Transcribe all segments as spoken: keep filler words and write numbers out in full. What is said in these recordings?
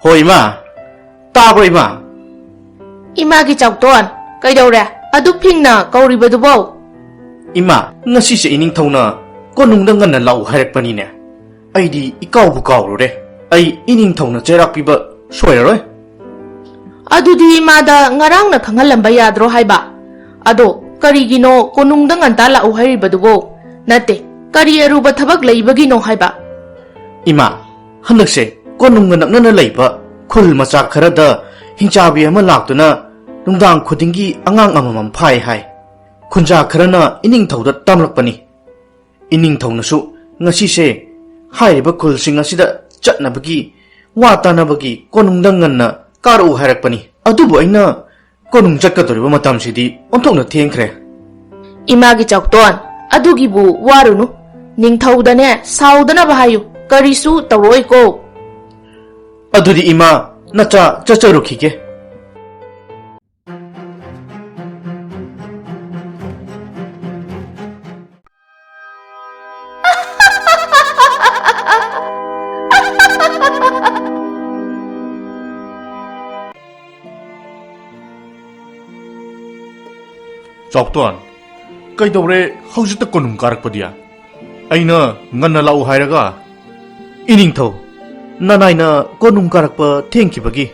ꯍꯣ ꯏꯃꯥ, ꯇꯥꯕ꯭ꯔꯣ ꯏꯃꯥ? ꯏꯃꯥꯒꯤ ꯆꯥꯎꯇꯣꯟ, ꯀꯩꯗꯧꯔꯦ? ꯑꯗꯨꯛ ꯐꯤꯡꯅ ꯀꯧꯔꯤꯕꯗꯨꯕꯣ? ꯏꯃꯥ, ꯉꯁꯤꯁꯦ ꯏꯅꯤꯡꯊꯧꯅ ꯀꯣꯅꯨꯡꯗ ꯉꯟꯅ ꯂꯥꯛꯎ ꯍꯥꯏꯔꯛꯄꯅꯤꯅꯦ꯫ ꯑꯩꯗꯤ ꯏꯀꯥꯎꯕꯨ ꯀꯥꯎꯔꯨꯔꯦ꯫ ꯑꯩ ꯏꯅꯤꯡꯊꯧꯅ ꯆꯩꯔꯥꯛ ꯄꯤꯕ ꯁꯣꯏꯔꯔꯣꯏ꯫ ꯑꯗꯨꯗꯤ ꯏꯃꯥꯗ ꯉꯔꯥꯡꯅ ꯈꯪꯍꯜꯂꯝꯕ ꯌꯥꯗ꯭ꯔꯣ ꯍꯥꯏꯕ? ꯑꯗꯣ ꯀꯔꯤꯒꯤꯅꯣ ꯀꯣꯅꯨꯡꯗ ꯉꯟꯇꯥ ꯂꯥꯛꯎ ꯍꯥꯏꯔꯤꯕꯗꯨꯕꯣ? ꯅꯠꯇꯦ, ꯀꯔꯤ ꯑꯔꯨꯕ ꯊꯕꯛ ꯂꯩꯕꯒꯤꯅꯣ ꯍꯥꯏꯕ? ꯏꯃꯥ, ꯍꯟꯗꯛꯁꯦ ꯀꯣꯅꯨꯡꯒ ꯅꯛꯅꯅ ꯂꯩꯕ ꯈꯨꯜ ꯃꯆꯥ ꯈꯔꯗ ꯍꯤꯡꯆꯥꯕꯤ ꯑꯃ ꯂꯥꯛꯇꯨꯅ ꯅꯨꯡꯗꯥꯡ ꯈꯨꯗꯤꯡꯒꯤ ꯑꯉꯥꯡ ꯑꯃꯃꯝ ꯐꯥꯏ ꯍꯥꯏ꯫ ꯈꯨꯟꯖꯥ ꯈꯔꯅ ꯏꯅꯤꯡꯊꯧꯗ ꯇꯝꯂꯛꯄꯅꯤ꯫ ꯏꯅꯤꯡꯊꯧꯅꯁꯨ ꯉꯁꯤꯁꯦ ꯍꯥꯏꯔꯤꯕ ꯈꯨꯜꯁꯤꯡ ꯑꯁꯤꯗ ꯆꯠꯅꯕꯒꯤ ꯋꯥ ꯇꯥꯅꯕꯒꯤ ꯀꯣꯅꯨꯡꯗ ꯉꯟꯅ ꯀꯥꯔꯛꯎ ꯍꯥꯏꯔꯛꯄꯅꯤ꯫ ꯑꯗꯨꯕꯨ ꯑꯩꯅ ꯀꯣꯅꯨꯡ ꯆꯠꯀꯗꯧꯔꯤꯕ ꯃꯇꯝꯁꯤꯗꯤ ꯑꯣꯟꯊꯣꯛꯅ ꯊꯦꯡꯈ꯭ꯔꯦ꯫ ꯏꯃꯥꯒꯤ ꯆꯥꯎꯇꯣꯟ, ꯑꯗꯨꯒꯤꯕꯨ ꯋꯥꯔꯨꯅꯨ꯫ ꯅꯤꯡꯊꯧꯗꯅꯦ ꯁꯥꯎꯗꯅꯕ ꯍꯥꯏꯌꯨ, ꯀꯔꯤꯁꯨ ꯇꯧꯔꯛꯑꯣꯏꯀꯣ꯫ ꯑꯗꯨꯗꯤ ꯏꯃꯥ, ꯅꯆꯥ ꯆꯠꯆꯔꯨꯈꯤꯒꯦ꯫ ꯆꯥꯎꯇꯣꯟ, ꯀꯩꯗꯧꯔꯦ ꯍꯧꯖꯤꯛꯇ ꯀꯣꯅꯨꯡ ꯀꯥꯔꯛꯄꯗꯤ? ꯑꯩꯅ ꯉꯟꯅ ꯂꯥꯛꯎ ꯍꯥꯏꯔꯒ? ꯏꯅꯤꯡꯊꯧ, ꯅꯅꯥꯏꯅ ꯀꯣꯅꯨꯡ ꯀꯥꯔꯛꯄ ꯊꯦꯡꯈꯤꯕꯒꯤ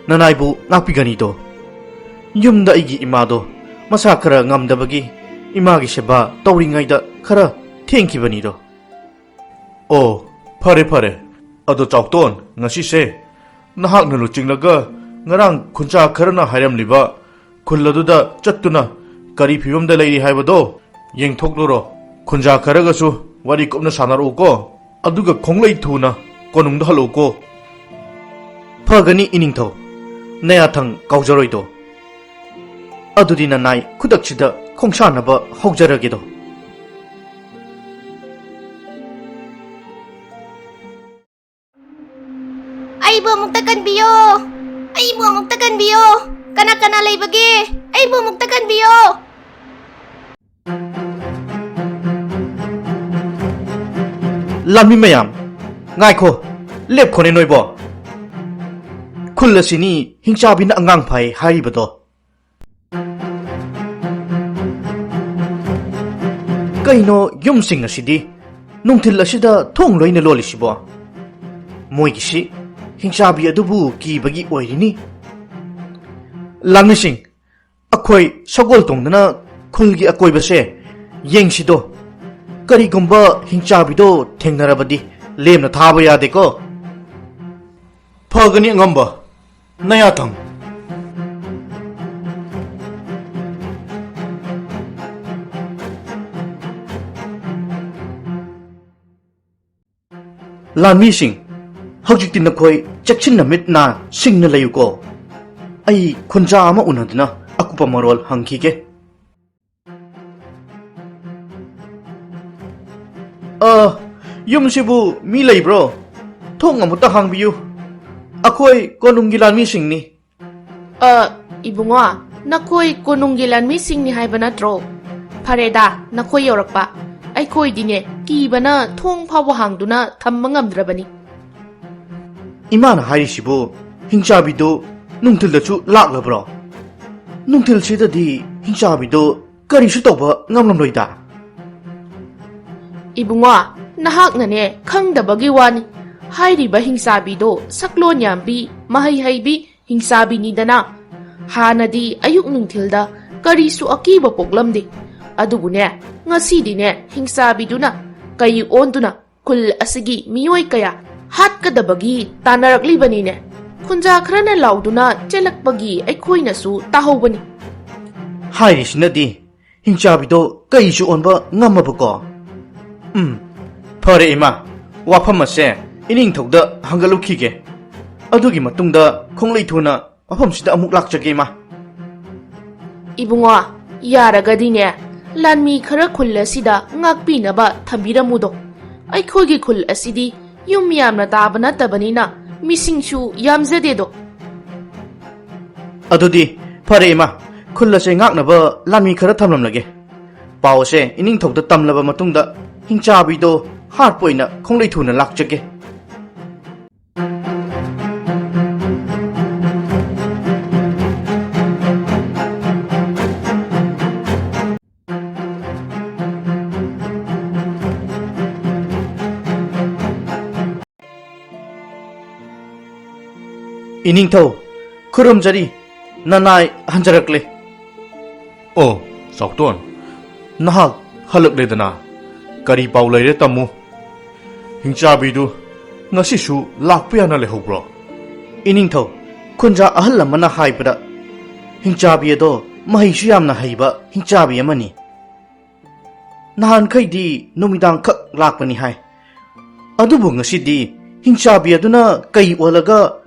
ꯅꯅꯥꯏꯕꯨ ꯉꯥꯛꯄꯤꯒꯅꯤꯗꯣ꯫ ꯌꯨꯝꯗ ꯑꯩꯒꯤ ꯏꯃꯥꯗꯣ ꯃꯁꯥ ꯈꯔ ꯉꯝꯗꯕꯒꯤ ꯏꯃꯥꯒꯤ ꯁꯦꯕꯥ ꯇꯧꯔꯤꯉꯩꯗ ꯈꯔ ꯊꯦꯡꯈꯤꯕꯅꯤꯗꯣ꯫ ꯑꯣ, ꯐꯔꯦ, ꯐꯔꯦ꯫ ꯑꯗꯣ ꯆꯥꯎꯇꯣꯟ, ꯉꯁꯤꯁꯦ ꯅꯍꯥꯛꯅ ꯂꯨꯆꯤꯡꯂꯒ ꯉꯔꯥꯡ ꯈꯨꯟꯖꯥ ꯈꯔꯅ ꯍꯥꯏꯔꯝꯂꯤꯕ ꯈꯨꯜ ꯑꯗꯨꯗ ꯆꯠꯇꯨꯅ ꯀꯔꯤ ꯐꯤꯕꯝꯗ ꯂꯩꯔꯤ ꯍꯥꯏꯕꯗꯣ ꯌꯦꯡꯊꯣꯛꯂꯨꯔꯣ꯫ ꯈꯨꯟꯖꯥ ꯈꯔꯒꯁꯨ ꯋꯥꯔꯤ ꯀꯨꯞꯅ ꯁꯥꯟꯅꯔꯛꯎꯀꯣ꯫ ꯑꯗꯨꯒ ꯈꯣꯡꯂꯩ ꯊꯨꯅ ꯀꯣꯅꯨꯡꯗ ꯍꯜꯂꯛꯎꯀꯣ꯫ ꯐꯒꯅꯤ ꯏꯅꯤꯡꯊꯧ, ꯅꯌꯥꯊꯪ ꯀꯥꯎꯖꯔꯣꯏꯗꯣ꯫ ꯑꯗꯨꯗꯤ ꯅꯅꯥꯏ ꯈꯨꯗꯛꯁꯤꯗ ꯈꯣꯡꯁꯥꯟꯅꯕ ꯍꯧꯖꯔꯒꯦꯗꯣ꯫ ꯑꯩꯕꯨ ꯑꯃꯨꯛꯇ ꯀꯟꯕꯤꯌꯣ꯫ ꯑꯩꯕꯨ ꯑꯃꯨꯛꯇ ꯀꯟꯕꯤꯌꯣ꯫ ꯀꯅꯥ ꯀꯅꯥ ꯂꯩꯕꯒꯦ? ꯑꯩꯕꯨ ꯑꯃꯨꯛꯇ ꯀꯟꯕꯤꯌꯣ꯫ ꯂꯥꯟꯃꯤ ꯃꯌꯥꯝ, ꯉꯥꯏꯈꯣ, ꯂꯦꯞꯈꯣꯅꯦ ꯅꯣꯏꯕꯣ꯫ ꯈꯨꯜ ꯑꯁꯤꯅꯤ ꯍꯤꯡꯆꯥꯕꯤꯅ ꯑꯉꯥꯡ ꯐꯥꯏ ꯍꯥꯏꯔꯤꯕꯗꯣ꯫ ꯀꯩꯅꯣ ꯌꯨꯝꯁꯤꯡ ꯑꯁꯤꯗꯤ ꯅꯨꯡꯊꯤꯜ ꯑꯁꯤꯗ ꯊꯣꯡ ꯂꯣꯏꯅ ꯂꯣꯜꯂꯤꯁꯤꯕꯣ? ꯃꯣꯏꯒꯤꯁꯤ ꯍꯤꯡꯆꯥꯕꯤ ꯑꯗꯨꯕꯨ ꯀꯤꯕꯒꯤ ꯑꯣꯏꯔꯤꯅꯤ꯫ ꯂꯥꯟꯃꯤꯁꯤꯡ, ꯑꯩꯈꯣꯏ ꯁꯒꯣꯜ ꯇꯣꯡꯗꯨꯅ ꯈꯨꯜꯒꯤ ꯑꯀꯣꯏꯕꯁꯦ ꯌꯦꯡꯁꯤꯗꯣ꯫ ꯀꯔꯤꯒꯨꯝꯕ ꯍꯤꯡꯆꯥꯕꯤꯗꯣ ꯊꯦꯡꯅꯔꯕꯗꯤ ꯂꯦꯝꯅ ꯊꯥꯕ ꯌꯥꯗꯦꯀꯣ꯫ ꯐꯒꯅꯤ ꯑꯉꯝꯕ꯫ ꯅꯌꯥꯊꯪ꯫ ꯂꯥꯟꯃꯤꯁꯤꯡ, ꯍꯧꯖꯤꯛꯇꯤ ꯅꯈꯣꯏ ꯆꯦꯛꯁꯤꯟꯅ ꯃꯤꯠ ꯅꯥ ꯁꯤꯡꯅ ꯂꯩꯌꯨꯀꯣ꯫ ꯑꯩ ꯈꯨꯟꯖꯥ ꯑꯃ ꯎꯅꯗꯨꯅ ꯑꯀꯨꯞꯄ ꯃꯔꯣꯜ ꯍꯪꯈꯤꯒꯦ꯫ ꯑ, ꯌꯨꯝꯁꯤꯕꯨ ꯃꯤ ꯂꯩꯕ꯭ꯔꯣ? ꯊꯣꯡ ꯑꯃꯨꯛꯇ ꯍꯥꯡꯕꯤꯌꯨ꯫ ꯑꯩꯈꯣꯏ ꯀꯣꯅꯨꯡꯒꯤ ꯂꯥꯟꯃꯤꯁꯤꯡꯅꯤ꯫ ꯑ, ꯏꯕꯨꯡꯉꯣ, ꯅꯈꯣꯏ ꯀꯣꯅꯨꯡꯒꯤ ꯂꯥꯟꯃꯤꯁꯤꯡꯅꯤ ꯍꯥꯏꯕ ꯅꯠꯇ꯭ꯔꯣ? ꯐꯔꯦꯗ, ꯅꯈꯣꯏ ꯌꯧꯔꯛꯄ꯫ ꯑꯩꯈꯣꯏꯗꯤꯅꯦ, ꯀꯤꯕꯅ ꯊꯣꯡ ꯐꯥꯎꯕ ꯍꯥꯡꯗꯨꯅ ꯊꯝꯕ ꯉꯝꯗ꯭ꯔꯕꯅꯤ꯫ ꯏꯃꯥꯅ ꯍꯥꯏꯔꯤꯁꯤꯕꯨ ꯍꯤꯡꯆꯥꯕꯤꯗꯨ ꯅꯨꯡꯊꯤꯜꯗꯁꯨ ꯂꯥꯛꯂꯕ꯭ꯔꯣ? ꯅꯨꯡꯊꯤꯜꯁꯤꯗꯗꯤ ꯍꯤꯡꯆꯥꯕꯤꯗꯨ ꯀꯔꯤꯁꯨ ꯇꯧꯕ ꯉꯝꯂꯝꯂꯣꯏꯗ꯫ ꯏꯕꯨꯡꯉꯣ, ꯅꯍꯥꯛꯅꯅꯦ ꯈꯪꯗꯕꯒꯤ ꯋꯥꯅꯤ꯫ ꯍꯥꯏꯔꯤꯕ ꯍꯤꯡꯆꯥꯕꯤꯗꯣ ꯁꯛꯂꯣꯟ ꯌꯥꯝꯕꯤ, ꯃꯍꯩ ꯍꯩꯕꯤ ꯍꯤꯡꯆꯥꯕꯤꯅꯤꯗꯅ꯫ ꯍꯥꯟꯅꯗꯤ ꯑꯌꯨꯛ ꯅꯨꯡꯊꯤꯜꯗ ꯀꯔꯤꯁꯨ ꯑꯀꯤꯕ ꯄꯣꯛꯂꯝꯗꯦ꯫ ꯑꯗꯨꯕꯨꯅꯦ, ꯉꯁꯤꯗꯤꯅꯦ ꯍꯤꯡꯆꯥꯕꯤꯗꯨꯅ ꯀꯩ ꯑꯣꯟꯗꯨꯅ ꯈꯨꯜ ꯑꯁꯤꯒꯤ ꯃꯤꯑꯣꯏ ꯀꯌꯥ ꯍꯥꯠꯀꯗꯕꯒꯤ ꯇꯥꯟꯅꯔꯛꯂꯤꯕꯅꯤꯅꯦ꯫ ꯈꯨꯟꯖꯥ ꯈꯔꯅ ꯂꯥꯎꯗꯨꯅ ꯆꯦꯜꯂꯛꯄꯒꯤ ꯑꯩꯈꯣꯏꯅꯁꯨ ꯇꯥꯍꯧꯕꯅꯤ꯫ ꯍꯥꯏꯔꯤꯁꯤꯅꯗꯤ ꯍꯤꯡꯆꯥꯕꯤꯗꯣ ꯀꯩꯁꯨ ꯑꯣꯟꯕ ꯉꯝꯃꯕꯀꯣ? ꯎꯝ, ꯐꯔꯦ ꯏꯃꯥ, ꯋꯥꯐꯝ ꯑꯁꯦ ꯏꯅꯤꯡꯊꯧꯗ ꯍꯪꯒꯠꯂꯨꯈꯤꯒꯦ꯫ ꯑꯗꯨꯒꯤ ꯃꯇꯨꯡꯗ ꯈꯣꯡꯂꯩ ꯊꯨꯅ ꯃꯐꯝꯁꯤꯗ ꯑꯃꯨꯛ ꯂꯥꯛꯆꯒꯦ, ꯏꯃꯥ꯫ ꯏꯕꯨꯡꯉꯣ, ꯌꯥꯔꯒꯗꯤꯅꯦ, ꯂꯥꯟꯃꯤ ꯈꯔ ꯈꯨꯜ ꯑꯁꯤꯗ ꯉꯥꯛꯄꯤꯅꯕ ꯊꯝꯕꯤꯔꯝꯃꯨꯗꯣ꯫ ꯑꯩꯈꯣꯏꯒꯤ ꯈꯨꯜ ꯑꯁꯤꯗꯤ ꯌꯨꯝ ꯌꯥꯝꯅ ꯇꯥꯕ ꯅꯠꯇꯕꯅꯤꯅ ꯃꯤꯁꯤꯡꯁꯨ ꯌꯥꯝꯖꯗꯦꯗꯣ꯫ ꯑꯗꯨꯗꯤ ꯐꯔꯦ, ꯏꯃꯥ, ꯈꯨꯜ ꯑꯁꯦ ꯉꯥꯛꯅꯕ ꯂꯥꯟꯃꯤ ꯈꯔ ꯊꯝꯂꯝꯂꯒꯦ꯫ ꯄꯥꯎ ꯑꯁꯦ ꯏꯅꯤꯡꯊꯧꯗ ꯇꯝꯂꯕ ꯃꯇꯨꯡꯗ ꯍꯤꯡꯆꯥꯕꯤꯗꯣ ꯍꯥꯠꯄ ꯑꯣꯏꯅ ꯈꯣꯡꯂꯩ ꯊꯨꯅ ꯂꯥꯛꯆꯒꯦ꯫ ꯏꯅꯤꯡꯊꯧ, ꯈꯨꯔꯨꯝꯖꯔꯤ꯫ ꯅꯅꯥꯏ ꯍꯟꯖꯔꯛꯂꯦ꯫ ꯑꯣ, ꯆꯥꯎꯇꯣꯟ, ꯅꯍꯥꯛ ꯍꯜꯂꯛꯂꯦꯗꯅ꯫ ꯀꯔꯤ ꯄꯥꯎ ꯂꯩꯔꯦ, ꯇꯝꯃꯨ? ꯍꯤꯡꯆꯥꯕꯤꯗꯨ ꯉꯁꯤꯁꯨ ꯂꯥꯛꯄ ꯌꯥꯅ ꯂꯩꯍꯧꯕ꯭ꯔꯣ? ꯏꯅꯤꯡꯊꯧ, ꯈꯨꯟꯖꯥ ꯑꯍꯜ ꯑꯃꯅ ꯍꯥꯏꯕꯗ, ꯍꯤꯡꯆꯥꯕꯤ ꯑꯗꯣ ꯃꯍꯩꯁꯨ ꯌꯥꯝꯅ ꯍꯩꯕ ꯍꯤꯡꯆꯥꯕꯤ ꯑꯃꯅꯤ꯫ ꯅꯍꯥꯟꯈꯩꯗꯤ ꯅꯨꯃꯤꯗꯥꯡꯈꯛ ꯂꯥꯛꯄꯅꯤ ꯍꯥꯏ꯫ ꯑꯗꯨꯕꯨ ꯉꯁꯤꯗꯤ ꯍꯤꯡꯆꯥꯕꯤ ꯑꯗꯨꯅ ꯀꯩ ꯑꯣꯜꯂꯒ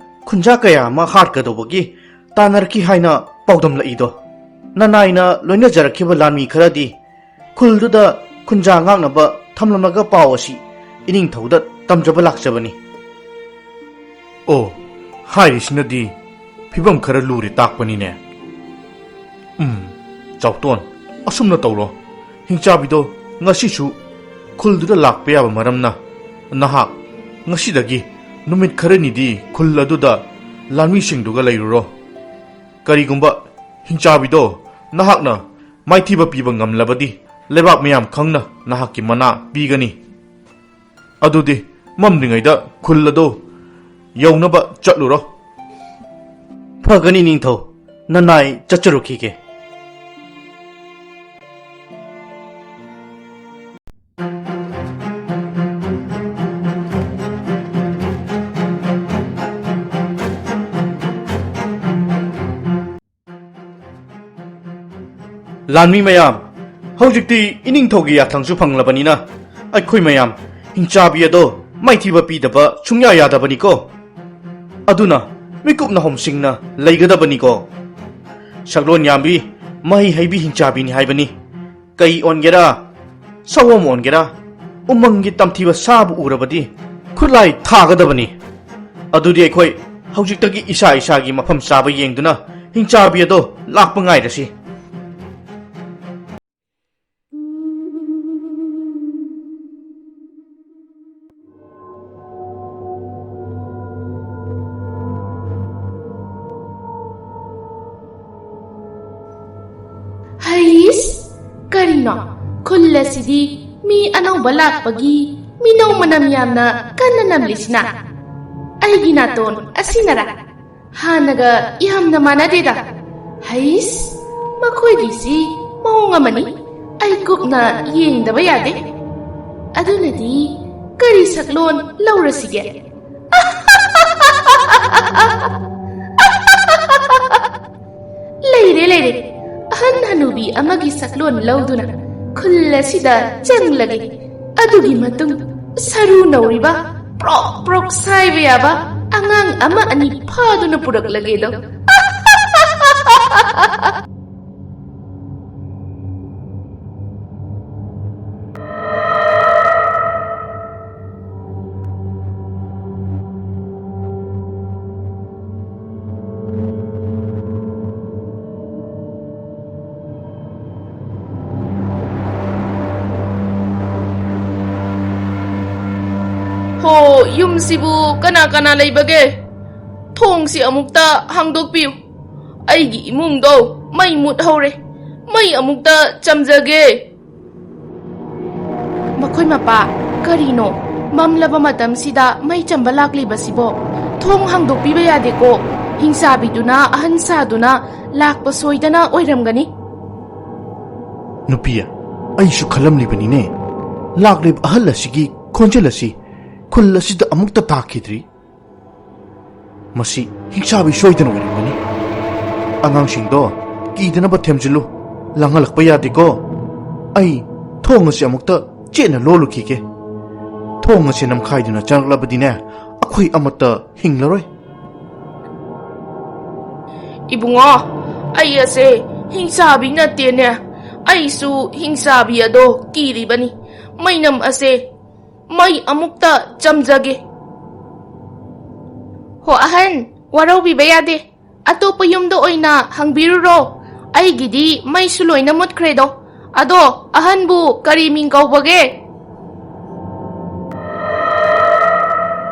ꯈꯨꯟꯖꯥ ꯀꯌꯥ ꯑꯃ ꯍꯥꯠꯀꯗꯧꯕꯒꯤ ꯇꯥꯟꯅꯔꯛꯈꯤ ꯍꯥꯏꯅ ꯄꯥꯎꯗꯝꯂꯛꯏꯗꯣ꯫ ꯅꯅꯥꯏꯅ ꯂꯣꯏꯅꯖꯔꯛꯈꯤꯕ ꯂꯥꯟꯃꯤ ꯈꯔꯗꯤ ꯈꯨꯜꯗꯨꯗ ꯈꯨꯟꯖꯥ ꯉꯥꯛꯅꯕ ꯊꯝꯂꯝꯂꯒ ꯄꯥꯎ ꯑꯁꯤ ꯏꯅꯤꯡꯊꯧꯗ ꯇꯝꯖꯕ ꯂꯥꯛꯆꯕꯅꯤ꯫ ꯑꯣ, ꯍꯥꯏꯔꯤꯁꯤꯅꯗꯤ ꯐꯤꯕꯝ ꯈꯔ ꯂꯨꯔꯦ ꯇꯥꯛꯄꯅꯤꯅꯦ꯫ ꯎꯝ, ꯆꯥꯎꯇꯣꯟ, ꯑꯁꯨꯝꯅ ꯇꯧꯔꯣ꯫ ꯍꯤꯡꯆꯥꯕꯤꯗꯣ ꯉꯁꯤꯁꯨ ꯈꯨꯜꯗꯨꯗ ꯂꯥꯛꯄ ꯌꯥꯕ ꯃꯔꯝꯅ, ꯅꯍꯥꯛ ꯉꯁꯤꯗꯒꯤ ꯅꯨꯃꯤꯠ ꯈꯔꯅꯤꯗꯤ ꯈꯨꯜ ꯑꯗꯨꯗ ꯂꯥꯟꯃꯤꯁꯤꯡꯗꯨꯒ ꯂꯩꯔꯨꯔꯣ꯫ ꯀꯔꯤꯒꯨꯝꯕ ꯍꯤꯡꯆꯥꯕꯤꯗꯣ ꯅꯍꯥꯛꯅ ꯃꯥꯏꯊꯤꯕ ꯄꯤꯕ ꯉꯝꯂꯕꯗꯤ, ꯂꯩꯕꯥꯛ ꯃꯌꯥꯝ ꯈꯪꯅ ꯅꯍꯥꯛꯀꯤ ꯃꯅꯥ ꯄꯤꯒꯅꯤ꯫ ꯑꯗꯨꯗꯤ ꯃꯝꯗ꯭ꯔꯤꯉꯩꯗ ꯈꯨꯜ ꯑꯗꯨ ꯌꯧꯅꯕ ꯆꯠꯂꯨꯔꯣ꯫ ꯐꯒꯅꯤ ꯅꯤꯡꯊꯧ, ꯅꯅꯥꯏ ꯆꯠꯆꯔꯨꯈꯤꯒꯦ꯫ ꯂꯥꯟꯃꯤ ꯃꯌꯥꯝ, ꯍꯧꯖꯤꯛꯇꯤ ꯏꯅꯤꯡꯊꯧꯒꯤ ꯌꯥꯊꯪꯁꯨ ꯐꯪꯂꯕꯅꯤꯅ, ꯑꯩꯈꯣꯏ ꯃꯌꯥꯝ ꯍꯤꯡꯆꯥꯕꯤ ꯑꯗꯣ ꯃꯥꯏꯊꯤꯕ ꯄꯤꯗꯕ ꯁꯨꯡꯌꯥ ꯌꯥꯗꯕꯅꯤꯀꯣ꯫ ꯑꯗꯨꯅ ꯃꯤꯀꯨꯞ ꯅꯥꯍꯣꯝꯁꯤꯡꯅ ꯂꯩꯒꯗꯕꯅꯤꯀꯣ꯫ ꯁꯛꯂꯣꯟ ꯌꯥꯝꯕꯤ, ꯃꯍꯩ ꯍꯩꯕꯤ ꯍꯤꯡꯆꯥꯕꯤꯅꯤ ꯍꯥꯏꯕꯅꯤ꯫ ꯀꯩ ꯑꯣꯟꯒꯦꯔꯥ, ꯁꯑꯣꯝ ꯑꯣꯟꯒꯦꯔꯥ, ꯎꯃꯪꯒꯤ ꯇꯝꯊꯤꯕ ꯁꯥꯕꯨ ꯎꯔꯕꯗꯤ ꯈꯨꯠꯂꯥꯏ ꯊꯥꯒꯗꯕꯅꯤ꯫ ꯑꯗꯨꯗꯤ ꯑꯩꯈꯣꯏ ꯍꯧꯖꯤꯛꯇꯒꯤ ꯏꯁꯥ ꯏꯁꯥꯒꯤ ꯃꯐꯝ ꯆꯥꯕ ꯌꯦꯡꯗꯨꯅ ꯍꯤꯡꯆꯥꯕꯤ ꯑꯗꯣ ꯂꯥꯛꯄ ꯉꯥꯏꯔꯁꯤ꯫ ꯍꯩꯁ! ꯀꯔꯤꯅꯣ? ꯈꯨꯜ ꯑꯁꯤꯗꯤ ꯃꯤ ꯑꯅꯧꯕ ꯂꯥꯛꯄꯒꯤ ꯃꯤꯅꯧ ꯃꯅꯝ ꯌꯥꯝꯅ ꯀꯟꯅ ꯅꯝꯂꯤꯁꯤꯅ? ꯑꯩꯒꯤ ꯅꯥꯇꯣꯟ ꯑꯁꯤꯅꯔꯥ? ꯍꯥꯟꯅꯒ ꯌꯥꯝꯅ ꯃꯥꯟꯅꯗꯦꯗ꯫ ꯍꯩꯁ, ꯃꯈꯣꯏꯒꯤꯁꯤ ꯃꯑꯣꯡ ꯑꯃꯅꯤ꯫ ꯑꯩ ꯀꯨꯞꯅ ꯌꯦꯡꯗꯕ ꯌꯥꯗꯦ꯫ ꯑꯗꯨꯅꯗꯤ ꯀꯔꯤ ꯁꯛꯂꯣꯟ ꯂꯧꯔꯁꯤꯒꯦ? ꯂꯩꯔꯦ, ꯂꯩꯔꯦ꯫ ꯑꯍꯟ ꯍꯅꯨꯕꯤ ꯑꯃꯒꯤ ꯁꯛꯂꯣꯟ ꯂꯧꯗꯨꯅ ꯈꯨꯜ ꯑꯁꯤꯗ ꯆꯪꯂꯒꯦ꯫ ꯑꯗꯨꯒꯤ ꯃꯇꯨꯡ ꯁꯔꯨ ꯅꯧꯔꯤꯕ, ꯄ꯭ꯔꯣꯛ ꯄ꯭ꯔꯣꯛ ꯁꯥꯏꯕ ꯌꯥꯕ ꯑꯉꯥꯡ ꯑꯃ ꯑꯅꯤ ꯐꯥꯗꯨꯅ ꯄꯨꯔꯛꯂꯒꯦꯗꯣ꯫ ꯍꯣ, ꯌꯨꯝꯁꯤꯕꯨ ꯀꯅꯥ ꯀꯅꯥ ꯂꯩꯕꯒꯦ? ꯊꯣꯡꯁꯤ ꯑꯃꯨꯛꯇ ꯍꯥꯡꯗꯣꯛꯄꯤꯌꯨ꯫ ꯑꯩꯒꯤ ꯏꯃꯨꯡꯗꯣ ꯃꯩ ꯃꯨꯠꯍꯧꯔꯦ꯫ ꯃꯩ ꯑꯃꯨꯛꯇ ꯆꯝꯖꯒꯦ꯫ ꯃꯈꯣꯏ ꯃꯄꯥ, ꯀꯔꯤꯅꯣ? ꯃꯝꯂꯕ ꯃꯇꯝꯁꯤꯗ ꯃꯩ ꯆꯝꯕ ꯂꯥꯛꯂꯤꯕꯁꯤꯕꯣ? ꯊꯣꯡ ꯍꯥꯡꯗꯣꯛꯄꯤꯕ ꯌꯥꯗꯦꯀꯣ꯫ ꯍꯤꯡꯆꯥꯕꯤꯗꯨꯅ ꯑꯍꯟ ꯁꯥꯗꯨꯅ ꯂꯥꯛꯄ ꯁꯣꯏꯗꯅ ꯑꯣꯏꯔꯝꯒꯅꯤ꯫ ꯅꯨꯄꯤ, ꯑꯩꯁꯨ ꯈꯜꯂꯝꯂꯤꯕꯅꯤꯅꯦ꯫ ꯂꯥꯛꯂꯤꯕ ꯑꯍꯜ ꯑꯁꯤꯒꯤ ꯈꯣꯟꯖꯦꯜ ꯑꯁꯤ ꯈꯨꯜ ꯑꯁꯤꯗ ꯑꯃꯨꯛꯇ ꯇꯥꯈꯤꯗ꯭ꯔꯤ꯫ ꯃꯁꯤ ꯍꯤꯡꯆꯥꯕꯤ ꯁꯣꯏꯗꯅ ꯑꯣꯏꯔꯝꯒꯅꯤ꯫ ꯑꯉꯥꯡꯁꯤꯡꯗꯣ ꯀꯤꯗꯅꯕ ꯊꯦꯝꯖꯤꯜꯂꯨ꯫ ꯂꯥꯡꯍꯜꯂꯛꯄ ꯌꯥꯗꯦꯀꯣ꯫ ꯑꯩ ꯊꯣꯡ ꯑꯁꯤ ꯑꯃꯨꯛꯇ ꯆꯦꯠꯅ ꯂꯣꯜꯂꯨꯈꯤꯒꯦ꯫ ꯊꯣꯡ ꯑꯁꯤ ꯅꯝꯈꯥꯏꯗꯨꯅ ꯆꯪꯂꯛꯂꯕꯗꯤꯅꯦ, ꯑꯩꯈꯣꯏ ꯑꯃꯠꯇ ꯍꯤꯡꯂꯔꯣꯏ꯫ ꯏꯕꯨꯡꯉꯣ, ꯑꯩ ꯑꯁꯦ ꯍꯤꯡꯆꯥꯕꯤ ꯅꯠꯇꯦꯅꯦ꯫ ꯑꯩꯁꯨ ꯍꯤꯡꯆꯥꯕꯤ ꯑꯗꯣ ꯀꯤꯔꯤꯕꯅꯤ꯫ ꯃꯩꯅꯝ ꯑꯁꯦ ꯃꯩ ꯑꯃꯨꯛꯇ ꯆꯝꯖꯒꯦ꯫ ꯍꯣ ꯑꯍꯟ, ꯋꯥꯔꯧꯕꯤꯕ ꯌꯥꯗꯦ꯫ ꯑꯇꯣꯞꯄ ꯌꯨꯝꯗ ꯑꯣꯏꯅ ꯍꯪꯕꯤꯔꯨꯔꯣ꯫ ꯑꯩꯒꯤꯗꯤ ꯃꯩꯁꯨ ꯂꯣꯏꯅ ꯃꯨꯠꯈ꯭ꯔꯦꯗꯣ꯫ ꯑꯗꯣ ꯑꯍꯟꯕꯨ ꯀꯔꯤ ꯃꯤꯡ ꯀꯧꯕꯒꯦ?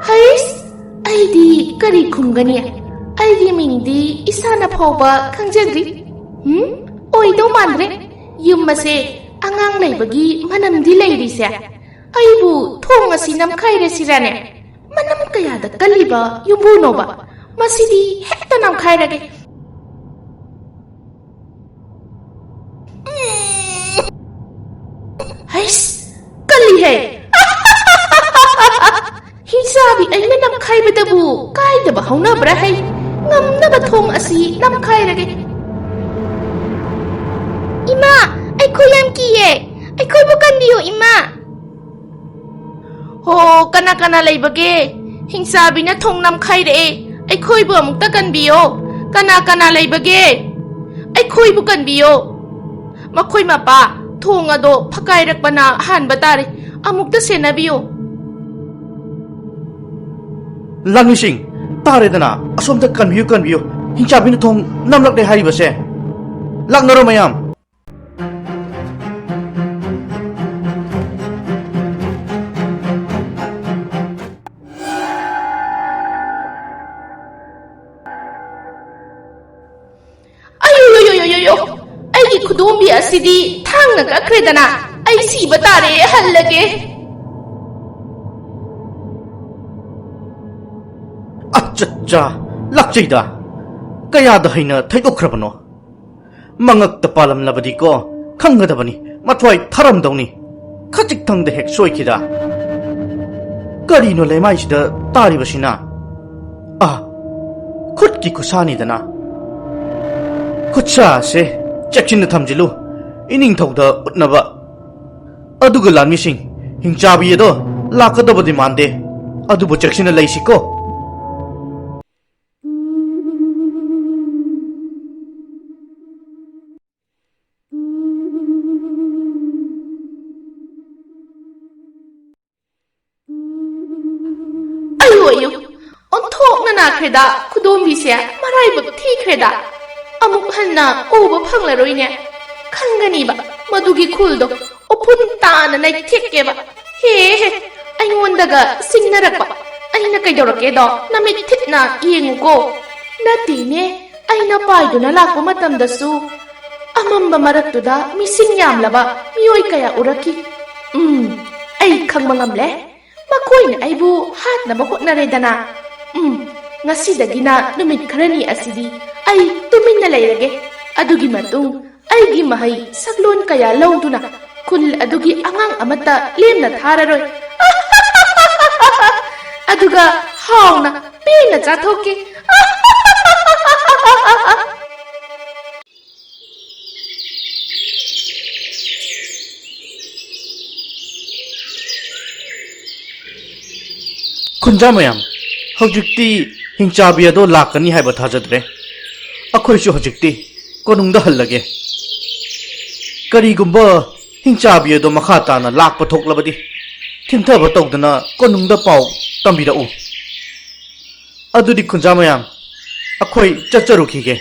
ꯍꯩꯁ, ꯑꯩꯗꯤ ꯀꯔꯤ ꯈꯨꯝꯒꯅꯤ? ꯑꯩꯒꯤ ꯃꯤꯡꯗꯤ ꯏꯁꯥꯅ ꯐꯥꯎꯕ ꯈꯪꯖꯗ꯭ꯔꯤ꯫ ꯎꯝ, ꯑꯣꯏꯗꯧ ꯃꯥꯟꯗ꯭ꯔꯦ꯫ ꯌꯨꯝ ꯑꯁꯦ ꯑꯉꯥꯡ ꯂꯩꯕꯒꯤ ꯃꯅꯝꯗꯤ ꯂꯩꯔꯤꯁꯦ꯫ ꯑꯩꯕꯨ ꯊꯣꯡ ꯑꯁꯤ ꯅꯝꯈꯥꯏꯔꯁꯤꯔꯅꯦ? ꯃꯅꯝ ꯀꯌꯥꯗ ꯀꯜꯂꯤꯕ ꯌꯨꯝꯕꯨꯅꯣꯕ? ꯃꯁꯤꯗꯤ ꯍꯦꯛꯇ ꯅꯝꯈꯥꯏꯔꯒꯦ꯫ ꯍꯩꯁ, ꯀꯜꯂꯤꯍꯦ꯫ ꯍꯤꯡꯆꯥꯕꯤ ꯑꯩꯅ ꯅꯝꯈꯥꯏꯕꯗꯕꯨ ꯀꯥꯏꯗꯕ ꯍꯧꯅꯕ꯭ꯔꯥ ꯍꯩ? ꯉꯝꯅꯕ ꯊꯣꯡ ꯑꯁꯤ ꯅꯝꯈꯥꯏꯔꯒꯦ꯫ ꯏꯃꯥ, ꯑꯩꯈꯣꯏ ꯌꯥꯝ ꯀꯤꯌꯦ꯫ ꯑꯩꯈꯣꯏꯕꯨ ꯀꯟꯕꯤꯌꯨ, ꯏꯃꯥ꯫ ꯍꯣ, ꯀꯅꯥ ꯀꯅꯥ ꯂꯩꯕꯒꯦ? ꯍꯤꯡꯆꯥꯕꯤꯅ ꯊꯣꯡ ꯅꯝꯈꯥꯏꯔꯛꯑꯦ꯫ ꯑꯩꯈꯣꯏꯕꯨ ꯑꯃꯨꯛꯇ ꯀꯟꯕꯤꯌꯣ꯫ ꯀꯅꯥ ꯀꯅꯥ ꯂꯩꯕꯒꯦ? ꯑꯩꯈꯣꯏꯕꯨ ꯀꯟꯕꯤꯌꯣ꯫ ꯃꯈꯣꯏ ꯃꯄꯥ, ꯊꯣꯡ ꯑꯗꯣ ꯐꯛꯀꯥꯏꯔꯛꯄꯅ ꯍꯥꯟꯕ ꯇꯥꯔꯦ꯫ ꯑꯃꯨꯛꯇ ꯁꯦꯟꯅꯕꯤꯌꯨ꯫ ꯂꯥꯟꯃꯤꯁꯤꯡ, ꯇꯥꯔꯦꯗꯅ, ꯑꯁꯣꯝꯗ ꯀꯟꯕꯤꯌꯨ, ꯀꯟꯕꯤꯌꯨ꯫ ꯍꯤꯡꯆꯥꯕꯤꯅ ꯊꯣꯡ ꯅꯝꯂꯛꯂꯦ ꯍꯥꯏꯔꯤꯕꯁꯦ꯫ ꯂꯥꯛꯅꯔꯣ ꯃꯌꯥꯝ꯫ ꯑꯌꯣ, ꯑꯌꯣ, ꯑꯌꯣ, ꯑꯌꯣ, ꯑꯌꯣ! ꯑꯩꯒꯤ ꯈꯨꯗꯣꯝꯕꯤ ꯑꯁꯤꯗꯤ ꯊꯥꯡꯅ ꯀꯛꯈ꯭ꯔꯦꯗꯅ꯫ ꯑꯩ ꯁꯤꯕ ꯇꯥꯔꯦ, ꯍꯜꯂꯒꯦ꯫ ꯑꯆꯠꯆꯥ, ꯂꯥꯛꯆꯩꯗ꯫ ꯀꯌꯥꯗ ꯍꯩꯅ ꯊꯩꯗꯣꯛꯈ꯭ꯔꯕꯅꯣ? ꯃꯉꯛꯇ ꯄꯥꯜꯂꯝꯂꯕꯗꯤꯀꯣ, ꯈꯪꯒꯗꯕꯅꯤ, ꯃꯊ꯭ꯋꯥꯏ ꯊꯥꯔꯝꯗꯧꯅꯤ꯫ ꯈꯖꯤꯛꯇꯪꯗ ꯍꯦꯛ ꯁꯣꯏꯈꯤꯗ꯫ ꯀꯔꯤꯅꯣ ꯂꯩꯃꯥꯏꯁꯤꯗ ꯇꯥꯔꯤꯕꯁꯤꯅ? ꯑꯥ, ꯈꯨꯠꯀꯤ ꯈꯨꯠꯁꯥꯅꯤꯗꯅ꯫ ꯈꯨꯠꯁꯥꯁꯦ ꯆꯦꯛꯁꯤꯟꯅ ꯊꯝꯖꯤꯜꯂꯨ, ꯏꯅꯤꯡꯊꯧꯗ ꯎꯠꯅꯕ꯫ ꯑꯗꯨꯒ ꯂꯥꯟꯃꯤꯁꯤꯡ, ꯍꯤꯡꯆꯥꯕꯤ ꯑꯗꯣ ꯂꯥꯛꯀꯗꯕꯗꯤ ꯃꯥꯟꯗꯦ, ꯑꯗꯨꯕꯨ ꯆꯦꯛꯁꯤꯟꯅ ꯂꯩꯁꯤꯀꯣ꯫ ꯑꯌꯣ, ꯑꯌꯣ! ꯑꯣꯟꯊꯣꯛꯅ ꯅꯥꯈ꯭ꯔꯦꯗ, ꯈꯨꯗꯣꯝꯕꯤꯁꯦ ꯃꯔꯥꯏꯕꯛ ꯊꯤꯈ꯭ꯔꯦꯗ꯫ ꯑꯃꯨꯛ ꯍꯟꯅ ꯎꯕ ꯐꯪꯂꯔꯣꯏꯅꯦ꯫ ꯈꯪꯒꯅꯤꯕ, ꯃꯗꯨꯒꯤ ꯈꯨꯜꯗꯣ ꯎꯐꯨꯟ ꯇꯥꯅ ꯅꯩꯊꯦꯛꯀꯦꯕ꯫ ꯍꯦ, ꯍꯦ, ꯑꯩꯉꯣꯟꯗꯒ ꯁꯤꯡꯅꯔꯛꯄ꯫ ꯑꯩꯅ ꯀꯩꯗꯧꯔꯛꯀꯦꯗꯣ ꯅꯃꯤꯠ ꯊꯤꯠꯅ ꯌꯦꯡꯉꯨꯀꯣ꯫ ꯅꯠꯇꯦꯅꯦ, ꯑꯩꯅ ꯄꯥꯏꯗꯨꯅ ꯂꯥꯛꯄ ꯃꯇꯝꯗꯁꯨ ꯑꯃꯝꯕ ꯃꯔꯛꯇꯨꯗ ꯃꯤꯁꯤꯡ ꯌꯥꯝꯂꯕ ꯃꯤꯑꯣꯏ ꯀꯌꯥ ꯎꯔꯛꯈꯤ꯫ ꯎꯝ, ꯑꯩ ꯈꯪꯕ ꯉꯝꯂꯦ꯫ ꯃꯈꯣꯏꯅ ꯑꯩꯕꯨ ꯍꯥꯠꯅꯕ ꯍꯣꯠꯅꯔꯦꯗꯅ꯫ ꯎꯝ, ꯉꯁꯤꯗꯒꯤꯅ ꯅꯨꯃꯤꯠ ꯈꯔꯅꯤ ꯑꯁꯤꯗꯤ ꯑꯩ ꯇꯨꯃꯤꯟꯅ ꯂꯩꯔꯒꯦ꯫ ꯑꯗꯨꯒꯤ ꯃꯇꯨꯡ ꯑꯩꯒꯤ ꯃꯍꯩ ꯁꯛꯂꯣꯟ ꯀꯌꯥ ꯂꯧꯗꯨꯅ ꯈꯨꯜ ꯑꯗꯨꯒꯤ ꯑꯉꯥꯡ ꯑꯃꯠꯇ ꯂꯦꯝꯅ ꯊꯥꯔꯔꯣꯏ꯫ ꯑꯗꯨꯒ ꯍꯥꯎꯅ ꯄꯦꯟꯅ ꯆꯥꯊꯣꯛꯀꯦ꯫ ꯈꯨꯟꯖꯥ ꯃꯌꯥꯝ, ꯍꯧꯖꯤꯛꯇꯤ ꯍꯤꯡꯆꯥꯕꯤ ꯑꯗꯣ ꯂꯥꯛꯀꯅꯤ ꯍꯥꯏꯕ ꯊꯥꯖꯗ꯭ꯔꯦ꯫ ꯑꯩꯈꯣꯏꯁꯨ ꯍꯧꯖꯤꯛꯇꯤ ꯀꯣꯅꯨꯡꯗ ꯍꯜꯂꯒꯦ꯫ ꯀꯔꯤꯒꯨꯝꯕ ꯍꯤꯡꯆꯥꯕꯤ ꯑꯗꯣ ꯃꯈꯥ ꯇꯥꯅ ꯂꯥꯛꯄ ꯊꯣꯛꯂꯕꯗꯤ ꯊꯤꯟꯊꯕ ꯇꯧꯗꯅ ꯀꯣꯅꯨꯡꯗ ꯄꯥꯎ ꯇꯝꯕꯤꯔꯛꯎ꯫ ꯑꯗꯨꯗꯤ ꯈꯨꯟꯖꯥ ꯃꯌꯥꯝ, ꯑꯩꯈꯣꯏ ꯆꯠꯆꯔꯨꯈꯤꯒꯦ꯫